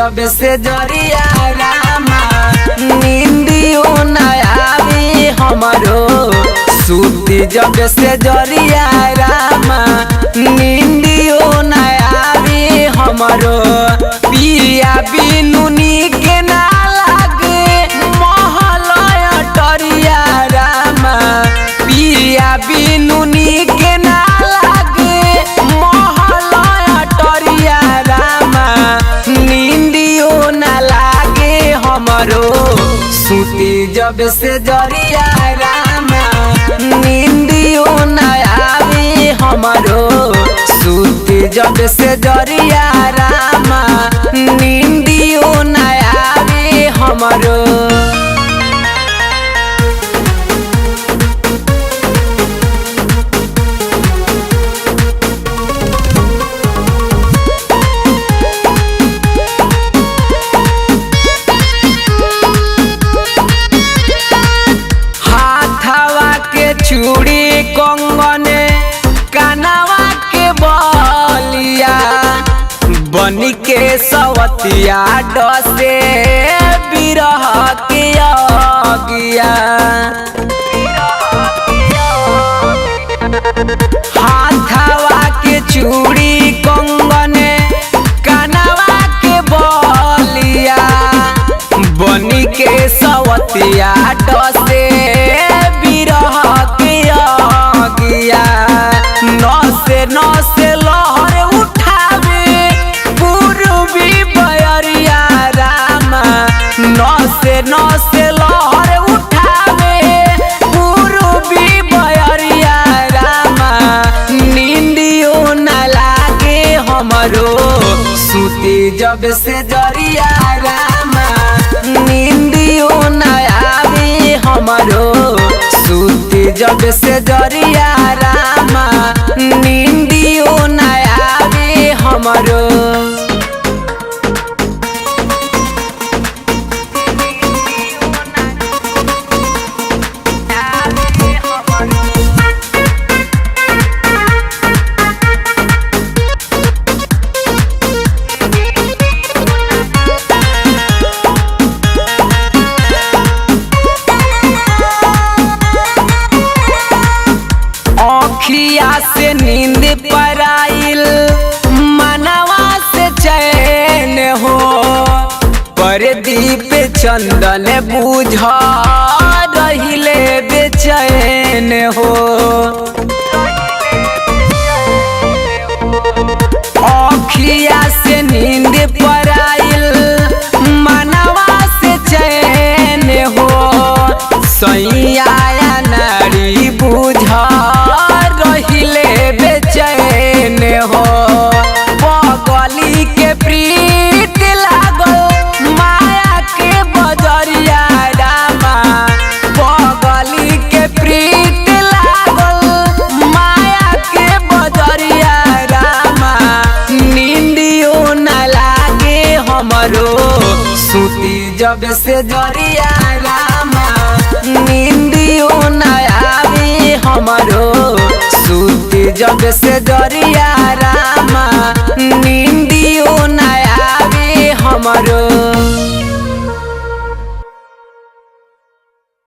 जब से जरिया रामा नींदियो न आवे हमरो। सूती जब से जरिया रामा नींदियो न आवे हमरो। पिया बिनु नीक ना लागे महल अटरिया रामा। पिया बिनु नीक ना लागे महल अटरिया रामा। नींदियो ना लागे हमरो। सूती जब से जरिया रामा नींदियो ना आवे हमरो। सूती जब से जरिया रामा नींदियो ना आवे हमरो। हाथवा के चूड़ी कंगने कानवा के बलिया बनी के सवतिया डसे बिरह के अगिया। हाथवा के चूड़ी कंगने कानवा के बलिया बनी के सवतिया डसे बिरह के अगिया। नसे नसे लहर उठावे पूर्वी बयरिया रामा। नसे नसे लहर उठावे पूर्वी बयरिया रामा। नींदियो न लागे हमरो। सूती जब से जरिया रामा नींदियो न आवे हमरो। सूती जब से जरिया रामा नींदियो न आवे हमरो। अखिया से नींद पराइल मनवा से चैन हो। परदीप चंदन बुझ रहिले बेचैन हो। अखिया से नींद पराइल मनवा से चैन हो। सैया नारी बुझ रहिले बेचैन हो। पगली के प्रीत लागल माया के बजरिया रामा। पगली के प्रीत लागल माया के बजरिया रामा। नींदियो न लागे हमरो। सूती जब से जरिया रामा नींदियो न आवे हमरो। सूती जब से जरिया